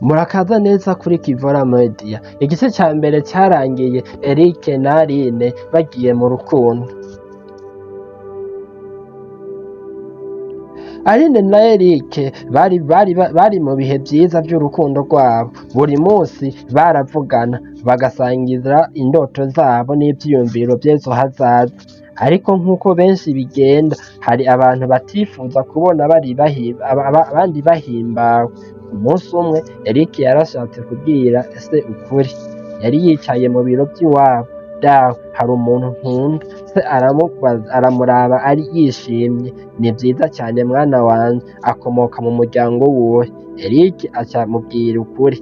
Murakaza neza kuri Kivora Media. Igice ca mbere carangiye Eric na Aline bagiye mu rukundo. Aline na Eric bari mu bihe vyiza vy'urukundo rwabo. Buri munsi baravugana, bagasangira indoto zabo n'ivyiyumviro vy'ejo hazaza. Ariko nk'uko benshi bigenda, hari abantu batifuza kubona abandi bahimbawe. Umunsi umwe, Eric yarashatse kubwira se ukuri. Yari yicaye mu biro vy'iwabo. "Dawe, hari umuntu nkunda." Se aramuraba ari yishimye. "Ni vyiza cane mwana wanje, akomoka mu muryango wuhe?" Eric aca amubwira ukuri.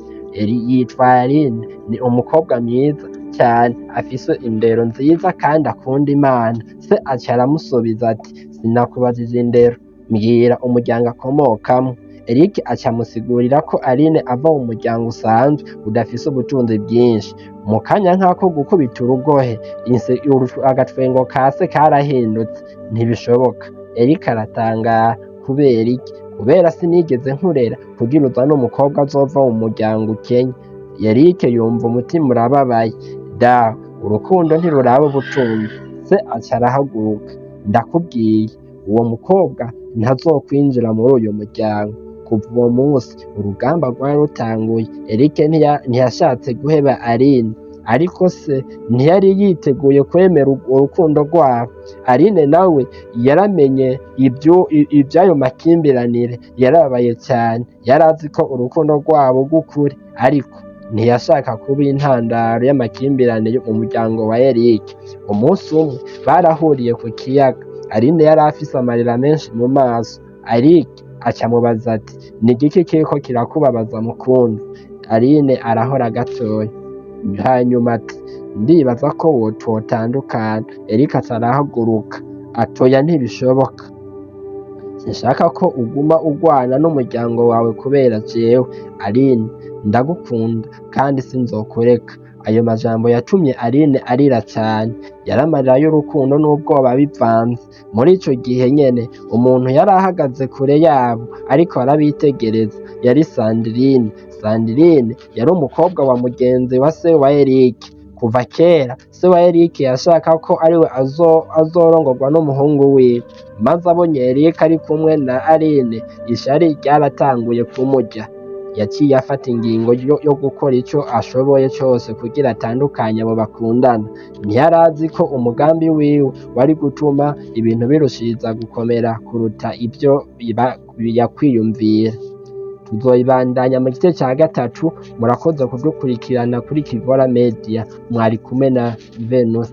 "Yitwa Aline, ni umukobwa mwiza cane, afise indero nziza kandi akunda Imana." Se aca aramusubiza ati: "Sinakubajije indero, mbwira umuryango akomokamwo." Eric aca amusigurira ko Aline ava mu muryango usanzwe udafise ubutunzi bwinshi. Mu kanya nk'ako gukubita urugohe, agatwengo ka se karahindutse. "Ntibishoboka." Eric aratangara. "Kubera iki?" "Kubera sinigeze nkurera kugira uzane umukobwa azova mu muryango ukenye." Eric yumva umutima urababaye. "Dawe, urukundo ntiruraba ubutunzi." Se aca arahaguruka. "Ndakubwiye, uwo mukobwa ntazokwinjira muri uyu muryango." Kuva uwo munsi urugamba rwari rutanguye. Eric ntiyashatse guheba Aline, ariko se ntiyari yiteguye kwemera urukundo rwabo. Aline nawe yaramenye ivy'ayo makimbiranire, yarababaye cane. Yari azi ko urukundo rwabo rw'ukuri, ariko ntiyashaka kuba intandaro y'amakimbirane yo mu muryango wa Eric. Umunsi umwe barahuriye ku kiyaga. Aline yari afise amarira menshi mu maso. Eric aca amubaza ati: "Ni igiki kiriko kirakubabaza, mukundwa?" Aline arahora gatoya, hanyuma ati: "Ndibaza ko twotandukana." Eric aca arahaguruka ati: "Oya, ntibishoboka. Sinshaka ko uguma urwana n'umuryango wawe kubera jewe. Aline, ndagukunda kandi sinzokureka." Ayo majambo yatumye Aline arira cane. Yari amarira y'urukundo n'ubwoba bivanze. Muri ico gihe nyene, umuntu yari ahagaze kure yabo ariko arabitegereza. Yari Sandrine. Sandrine yari umukobwa wa mugenzi wa se wa Eric. Kuva kera, se wa Eric yashaka ko ariwe azorongorwa n'umuhungu wiwe. Maze abonye Eric ari kumwe na Aline, ishari ryaratanguye kumurya. Yaciye afata ingingo yo gukora ico ashoboye cose kugira atandukanye abo bakundana. Ntiyari azi ko umugambi wiwe wari gutuma ibintu birushiriza gukomera kuruta ivyo yakwiyumvira. Tuzoyibandanya mu gice ca gatatu. Murakoze kudukurikirana kuri Kivora Media. Mwari kumwe na Venus.